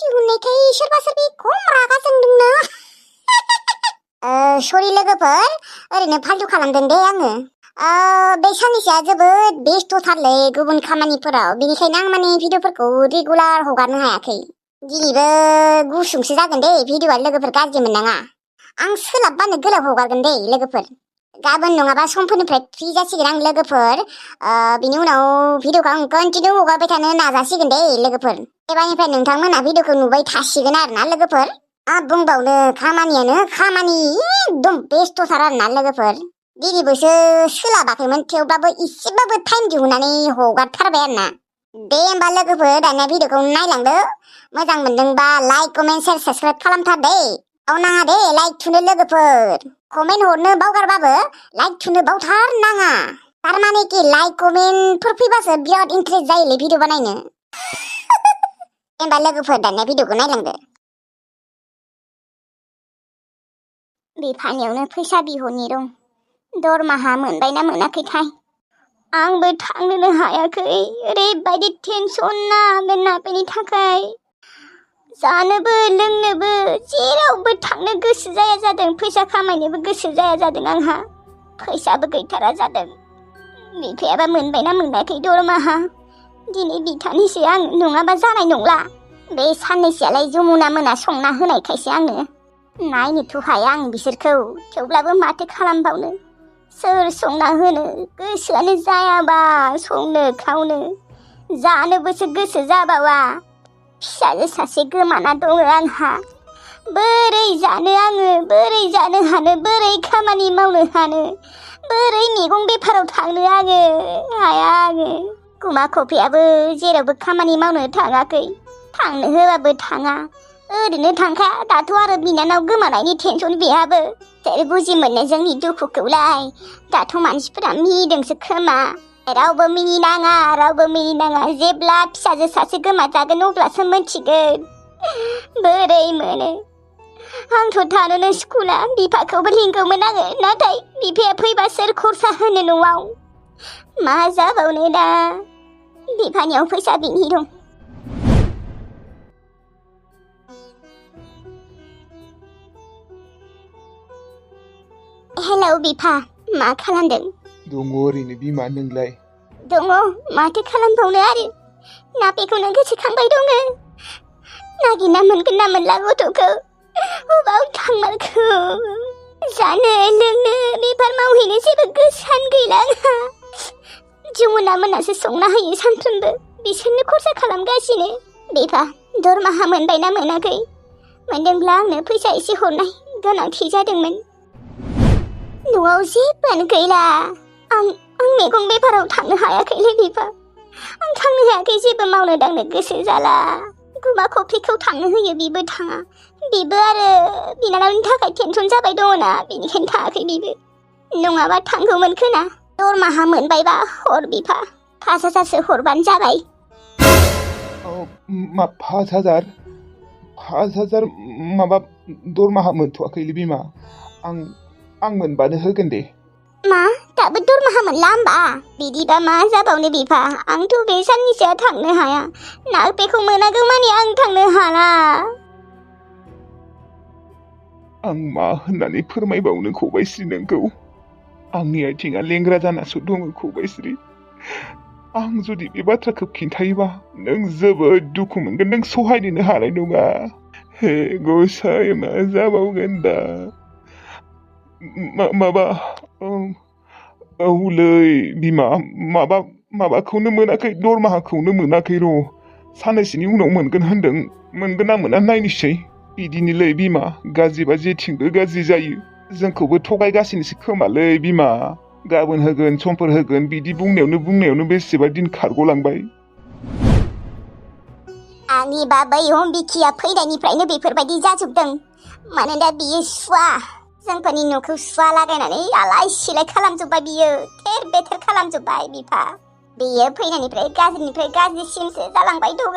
दिहुननायखाय सोरबा सोरबि खम रागा जोंदोंना। सरि लोगोफोर, ओरैनो फाल्तु खालामदों दे आङो। बे साननैसोआ जोबोद बेस्थ'थारलै गुबुन खामानिफोराव, बेनिखायनो आं माने भिडिअफोरखौ रेगुलार हगारनो हायाखै। दिनैबो गुसुंसो जागोन दे भिडिअआ, लोगोफोर गाज्रि मोननाङा। आं सोलाबबानो गोलाव हगारगोन दे लोगोफोर। गाबोन नङाबा समफोरनिफ्राय फ्रि जासिगोन आं लोगोफोर। बिनि उनाव भिडिअखौ आं कन्टिनिउ हगारबाय थानो नाजासिगोन दे लोगोफोर। एबारनिफ्राय नोंथांमोना भिडिअखौ नुबाय थासिगोन आरोना लोगोफोर। बुंबावनो खामानियानो खामानि, एकदम बेस्थ'थार आरोना लोगोफोर। दिनैबोसो सोलाबाखैमोन, थेवब्लाबो एसेबाबो टाइम दिहुननानै हगारथारबाय आरोना। दे होमबा लोगोफोर, दानिया भिडिअखौ नायलांदो। मोजां मोनदोंबा लाइक कमेन्ट शेयार साबस्क्राइब खालामथार दे। बावनाङा दे लाइक थुनो लोगोफोर। कमेन्ट हरनो बावगारबाबो लाइक थुनो बावथारनाङा। थारमाने कि लाइक कमेन्टफोर फैबासो बिराद इन्टारेस्ट जायोलै भिडिअ बानायनो। होमबा लोगोफोर दानिया भिडिअखौ नायलांदो। बिफानियावनो फैसा बिहरनि दं। दरमाहा मोनबायना मोनाखैथाय। आंबो थांनोनो हायाखै, ओरैबायदि टेनसन ना बे नापेनि थाखाय। जानोबो लोंनोबो जेरावबो थांनो गोसो जाया जादों, फैसा खामायनोबो गोसो जाया जादों आंहा। फैसाबो गैथारा जादों। बिफायाबा मोनबायना मोनाखै दरमाहा। दिनै बिथानिसो आं, नङाबा जानाय नंला। बे साननैसोआलाय जमुना मोना संना होनायखायसो आङो नायनोथ' हाया आं बिसोरखौ, थेवब्लाबो माथो खालामबावनो। सोर संना होनो, गोसोआनो जायाबा संनो खावनो। जानोबोसो गोसो जाबावा। फिसाजो सासे गोमाना दङ आंहा। बोरै जानो आङो, बोरै जानो हानो, बोरै खामानि मावनो हानो, बोरै मैगं बेफाराव थांनो आङो, हाया आङो। गुमा खफियाबो जेरावबो खामानि मावनो थाङाखै, थांनो होबाबो थाङा, ओरैनो थांखा। दाथ' आरो बिनानाव गोमानायनि टेनसन बेहाबो। सोर बुजि मोनो जोंनि दुखुखौलाय। दाथ' मानसिफोरा मिनिदोंसो खोमा। रावबो मिनिनाङा, रावबो मिनिनाङा। जेब्ला फिसाजो सासे गोमाजागोन अब्लासो मोनथिगोन बोरै मोनो। आंथ' थानोनो स्कुला, बिफाखौबो लिंगौमोन आङो, नाथाय बिफाया फैबा सोर खरसा होनो न'आव। मा जाबावनो दा। बिफानियाव फैसा बिनि दं। हेलौ बिफा, मा खालामदों? दङ ओरैनो बिमा, नोंलाय? दङ, माथो खालामबावनो आरो। नापेखौनो गोसोखांबाय दङ। नागिरना मोनगोन ना मोनला गथ'खौ, अबाव थांमारखो। जानो लोंनो बेफार मावहैनो जेबो गोसोआनो गैला आंहा। जमुना मोनासो संना होयो सानफ्रोमबो, बिसोरनो खरसा खालामगासिनो। बिफा, दरमाहा मोनबायना मोनाखै? मोनदोंब्ला आंनो फैसा एसे हरनाय गोनांथि जादोंमोन। न'आव जेबोआनो गैला। आं मैगं बेफाराव थांनो हायाखैलै बिफा। आं थांनो हायाखै, जेबो मावनो दांनो गोसो जाला। गुमा खफ्रिखौ थांनो होयो, बिबो थाङा। बिबो आरो बिनानावनि थाखाय टेनसन जाबाय दङना, बेनिखायनो थाङाखै बिबो। नङाबा थांगौमोन खोना। दरमाहा मोनबायबा हर बिफा, 5,000सो हरबानो जाबाय। 5,000 माबा दरमाहा मोनथ'वाखैलै बिमा। आं मोनबानो होगोन दे। मा, दाबो दरमाहा मोनला होमबा? बिदिबा मा जाबावनो बिफा, आंथ' बे साननैसोआ थांनो हाया। नापेखौ मोनागौ मानि आं थांनो हाला। आं मा होननानै फोरमायबावनो खबाइस्रि नोंखौ। आंनि आथिङा लेंग्रा जानासो दङ खबाइस्रि। आं जुदि बे बाथ्राखौ खिन्थायोबा नों जोबोद दुखु मोनगोन, नों सहायनोनो हानाय नङा। हे गसाइ, मा जाबावगोन दा। औलै बिमा, माबाखौनो मोनाखै, दरमाहाखौनो मोनाखै र'। साननैसोनि उनाव मोनगोन होनदों, मोनगोन ना मोना नायनोसै। बिदिनोलै बिमा, गाज्रिबा जेथिंबो गाज्रि जायो। जोंखौबो थगायगासिनोसो खोमालै बिमा। गाबोन होगोन, समफोर होगोन, बिदि बुंनायावनो बेसेबा दिन खारग'लांबाय। आंनिबा बै हमबिखिया फैनायनिफ्रायनो बेफोरबायदि जाजोबदों। मानोना बियो सुवा, जोंफोरनि न'खौ सुवा लागायनानै आलाय सिलाय खालामजोब्बाय बियो। थेर बेथेर खालामजोब्बाय बिफा। बियो फैनायनिफ्राय गाज्रिनिफ्राय गाज्रिसिनसो जालांबाय दङ।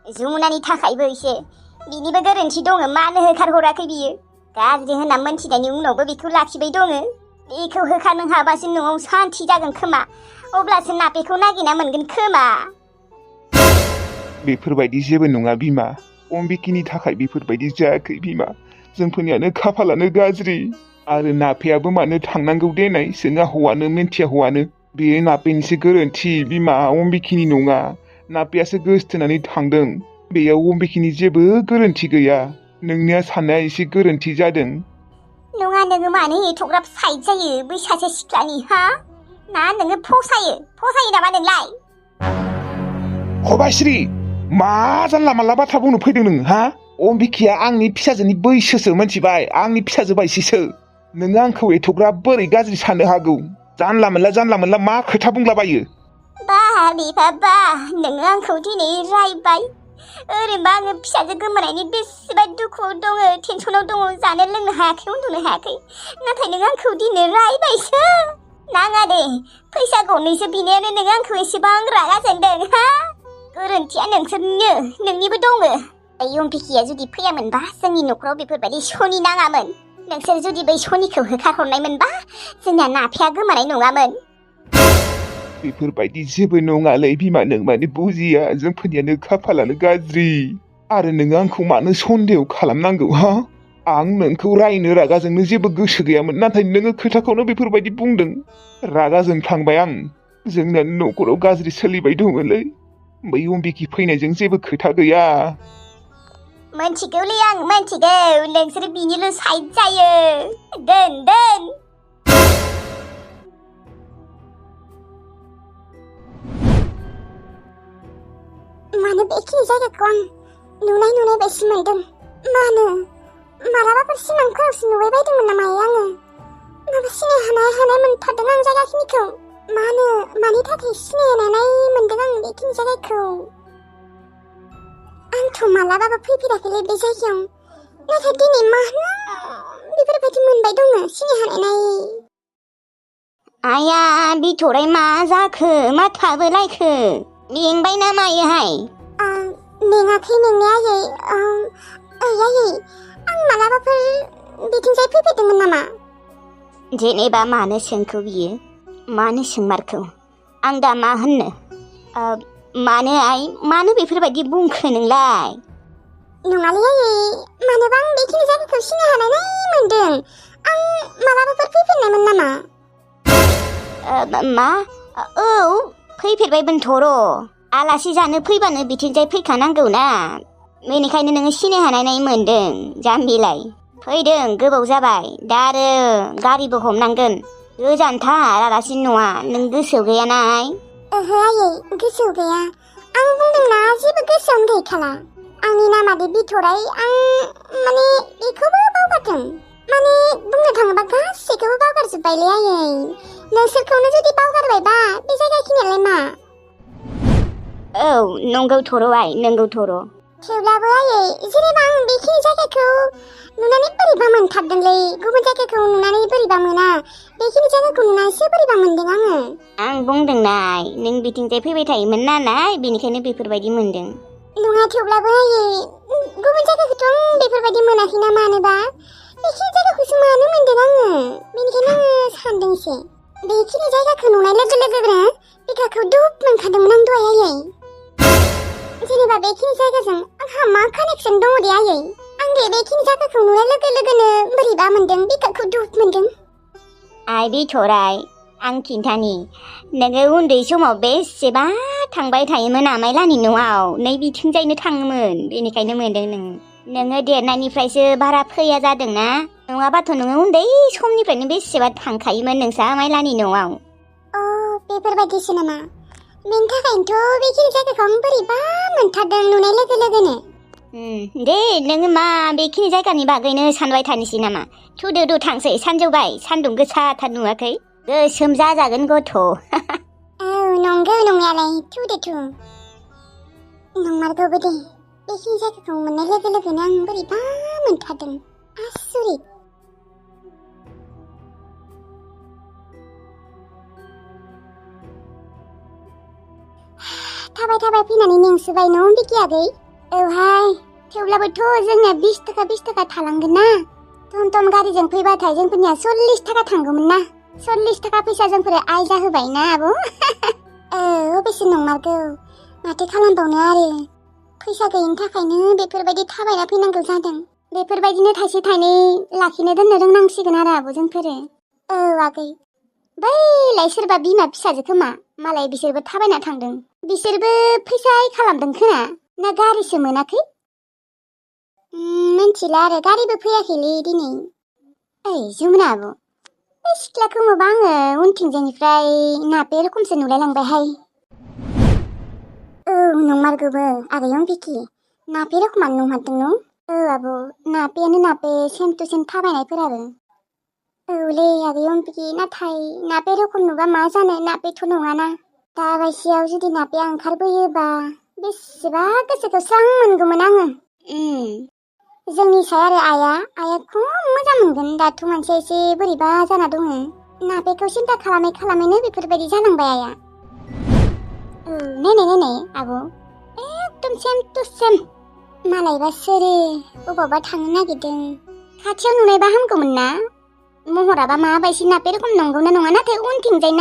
जमुनानि थाखायबो एसे बिनिबो गोरोन्थि दङ, मानो होखारहराखै बियो। गाज्रि होनना मोनथिनायनि उनावबो बेखौ लाखिबाय दङ। बेखौ होखारनो हाबासो न'आव सान्थि जागोन खोमा, अब्लासो नापेखौ नागिरना मोनगोन खोमा। बेफोरबायदि जेबो नङा बिमा। अम्बिकिनि थाखाय बेफोरबायदि जायाखै बिमा जोंफोरनियानो खाफालानो गाज्रि आरो नाफेयाबो मानो थांनांगौ देनाय जोंहा हौवानो मिन्थिया हौवानो बेयो नाफेनिसो गोरोन्थि बिमा अम्बिकिनि नङा नाफेयासो गोसथोनानै थांदों बेयाव अम्बिकिनि जेबो गोरोन्थि गैया नोंनिया साननाया एसे गोरोन्थि जादों नङा नोङो मानो एथ'ग्राब साइड जायो बै सासे सिख्लानि हा ना नोङो फसायो नामा नोंलाय खबाश्री मा जानला मानला बाथ्रा बुंनो फैदों नों हा अम्बिकिया आंनि फिसाजोनि बैसोसो मिथिबाय आंनि फिसाजो बायसिसो नोङो आंखौ एथ'ग्राब बोरै गाज्रि साननो हागौ जानला मोनला मा खोथा बुंलाबायो बा बिफा बा नोङो आंखौ दिनै रायबाय ओरैनोबा आङो फिसाजो गोमानायनि बेसेबा दुखुआव दङ टेनसनाव दङ जानो लोंनो हायाखै उन्दुनो हायाखै नाथाय नों आंखौ दिनै रायबायसो नाङा दे फैसा गरनैसो बिनायानो नों आंखौ एसेबां रागा जोंदों हा गोरोन्थिया नोंनिबो दङ अम्बिकिया जुदि फैयामोनबा जोंनि न'खराव बेफोरबायदि सनि नाङामोन नोंसोर जुदि बै सनिखौ होखारहरनायमोनबा जोंना नाफेया गोमानाय नङामोन बेफोरबायदि जेबो नङालै बिमा नों माने बुजिया जोंफोरनियानो खाफालानो गाज्रि आरो नोङो आंखौ मानो सन्देह खालामनांगौ हा आं नोंखौ रायनो रागा जोंनो जेबो गोसो गैयामोन नाथाय नोङो खोथाखौनो बेफोरबायदि बुंदों रागा जोंफ्लांबाय आं जोंना न'खराव गाज्रि सोलिबाय दङलै बै अम्बिकि फैनायजों जेबो खोथा गैया मोनथिगौलै आं मोनथिगौ नोंसोर बिनिल' साइड जायो दोन मानो बेखिनि जायगाखौ आं नुनाय बायदि मोनदों मानो मालाबाफोर सिमांफोरावसो नुबाय बायदोंमोन नामा आङो माबा सिनाय हानाय मोनथारदों आं जायगाखिनिखौ मानि थाखाय सिनायनाय मोनदों आं बेखिनि जायगाखौ आंथ' मालाबाबो फैफेराखैलै बे जायगायाव नाथाय दिनै मानो बेफोरबायदि मोनबाय दङ सिनायहानाय आया बिथ'राय मा जाखो मा थाबोलायखो मेंबाय ना मायोहाय मेङाखै मेंनाया आयै आं मालाबाफोर बिथिंजाय फैफेरदोंमोन नामा जेनेबा मानो सोंखो बियो मानो सोंमारखौ आं दा मा होननो मानो बेफोरबायदि बुंखो नोंलाय नङालै आयै मानोबा आं बेखिनि जायगाखौ सिनायहानाय मोनदों आं मालाबाफोर फैफेरनायमोन नामा मा औ फैफेरबायमोनथ' र' आलासि जानो फैबानो बिथिंजाय फैखानांगौ ना बेनिखायनो नोङो सिनायहानाय मोनदों जाम्बिलाय फैदों गोबाव जाबाय दा आरो गारिबो हमनांगोन गोजानथार आलासिनि न'आ नों गोसोआव गैयानाय ओहो आयै गोसोआव गैया आं बुंदोंना जेबो गोसोआवनो गैखाला आंनि नामादि बिथ'राय आं माने बेखौबो बावगारदों माने बुंनो थाङोबा गासैखौबो बावगारजोब्बायलै आयै नोंसोरखौनो जुदि बावगारबायबा बे जायगाखिनियालाय मा औ नंगौ थ'र'आय नंगौ थ'र' थेवब्लाबो आयै जेनेबा आं बेखिनि जायगाखौ नुनानै बोरैबा मोनथारदोंलै गुबुन जायगाखौ नुनानै बोरैबा मोना बेखिनि जायगाखौ नुनानैसो बोरैबा मोनदों आं बुंदोंनाय नों बिथिंजाय फैबाय थायोमोन नालाय बेनिखायनो बेफोरबायदि मोनदों नङा थेवब्लाबो आयै गुबुन जायगाखौथ' आं बेफोरबायदि मोनाखैना मानोबा बेखिनि जायगाखौसो मानो मोनदों आङो बेनिखायनो आङो सानदोंसो बेखिनि जायगाखौ नुनाय लोगो लोगोनो बिखाखौ दुब मोनखादोंमोन आं दहाय आयै जेनेबा बेखिनि जायगाजों आंहा मा कानेक्सन दङ दे आयै आं दे बेखिनि जायगाखौ नुनाय लोगो लोगोनो बोरैबा मोनदों बिखाखौ दुब मोनदों आइ बिथ'राय आं खिन्थानि नोङो उन्दै समाव बेसेबा थांबाय थायोमोन आमायलानि न'आव नै बिथिंजायनो थाङोमोन बेनिखायनो मोनदों नोङो देरनायनिफ्रायसो बारा फैया जादोंना नङाबाथ' नोङो उन्दै समनिफ्रायनो बेसेबा थांखायोमोन नोंसा आमायलानि न'आव बेफोरबायदिसो नामा बेनि थाखायनोथ' बेखिनि जायगाखौ आं बोरैबा मोनथारदों नुनाय लोगो लोगोनो दे नोङो मा बेखिनि जायगानि बागैनो सानबाय थानोसै नामा थुदो थांसै सानजौबाय सान्दुं गोसाथार नुवाखै गोसोम जाजागोन गथ' औ नंगौ नंनायालाय थुदो नंमारगौबो दे बेखिनि जायगाखौ मोननाय लोगो लोगोनो आं बोरैबा मोनथारदों आसुरित थाबाय फैनानै मेंसोबाय न' बिखियागै औहाय थेवब्लाबोथ' जोंनिया 20 थाखा थालांगोन ना टमटम गारिजों फैबाथाय जोंफोरनिया 40 थाखा थांगौमोन ना 40 थाखा फैसा जोंफोरो आयजा होबाय ना आब' औ बेसे नंमारगौ माथो खालामबावनो आरो फैसा गैयिनि थाखायनो बेफोरबायदि थाबायना फैनांगौ जादों। बेफोरबायदिनो थाइसे थाइनै लाखिनो दोननो रोंनांसिगोन आरो आब' जोंफोरो। औ आगै, बैलाय सोरबा बिमा फिसाजो खोमा, मालाय बिसोरबो थाबायना थांदों। बिसोरबो फैसाय खालामदों खोना, ना गारिसो मोनाखै? मिन्थिला आरो गारिबो फैयाखैलै दिनै। ओइ जमुना आब', बे सिख्लाखौ नुबा आङो उनथिंजायनिफ्राय नापे रोखोमसो नुलायलांबायहाय। औ नंमारगौबो आगै अम्बिखि, नापे रोखोमानो नुमारदों न'? औ आब', नापेयानो नापे, सेम टु सेम थाबायनायफोराबो। औलै आगै अम्बिखि, नाथाय नापे रोखोम नुबा मा जानो, नापेथ' नङाना। दा बायसेयाव जुदि नापेया ओंखारबोयोबा बेसेबा गोसोखौ स्रां मोनगौमोन आङो। जोंनि साय आरो आइया खम मोजां मोनगोन। दाथ' मानसिया एसे बोरैबा जाना दङ। नापेखौ सिन्था खालामै खालामैनो बेफोरबायदि जालांबाय आइया। औ नायनाय आब', एकदम सेम टु सेम। मालायबा सोरो अबावबा थांनो नागिरदों, खाथियाव नुनायबा हामगौमोन ना। महराबा माबायदि नापे रोखोम नंगौना नङा, नाथाय उनथिंजाय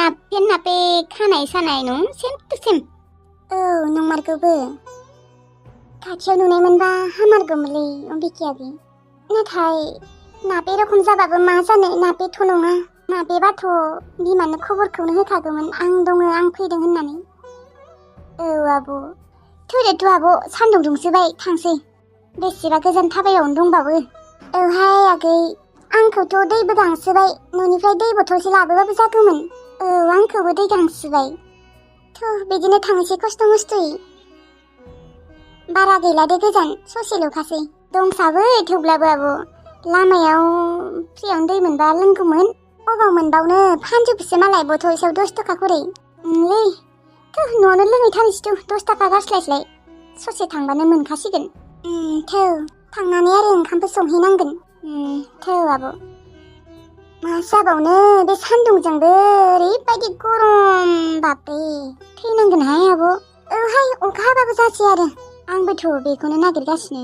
नापे खानाय सानाय नं सेम टु सेम। औ नंमारगौबो, खाथियाव नुनायमोनबा हामारगौमोनलै अम्बिखि आगै। नाथाय नापे रोखोम जाबाबो मा जानो, नापेथ' नङा। नापेबाथ' बिमानो खबरखौनो होखागौमोन, आं दङ आं फैदों होननानै। औ आब', थौदोथ' आब', सान्दुं दुंसोबाय, थांसै। बेसेबा गोजान थाबायबावनो दंबावो। औहाय आगै, आंखौथ' दैबो गांसोबाय, न'निफ्राय दै बथलसे लाबोबाबो जागौमोन। औ आंखौबो दै गांसोबाय। थ' बिदिनो थांसै खस्थ' मस्थ'यै। बारा गैला दे गोजान, ससेल'खासै। दंसाबो थेवब्लाबो आब', लामायाव फ्रियावनो दै मोनबा लोंगौमोन। अबाव मोनबावनो, फानजोबोसो मालाय बथलसेयाव 10 थाखा खरै। लै न'आवनो लोंहैथारनोसै 10 थाखा गारस्लायस्लाय, ससे थांबानो मोनखासिगोन। थौ थांनानै आरो ओंखामबो संहैनांगोन। थौ आब', मा जाबावनो, बे सान्दुंजोंबो ओरैबायदि गरम, बाबरे थैनांगोनहाय आब'। औहाय अखा हाबाबो जासै आरो, आंबोथ' बेखौनो नागिरगासिनो।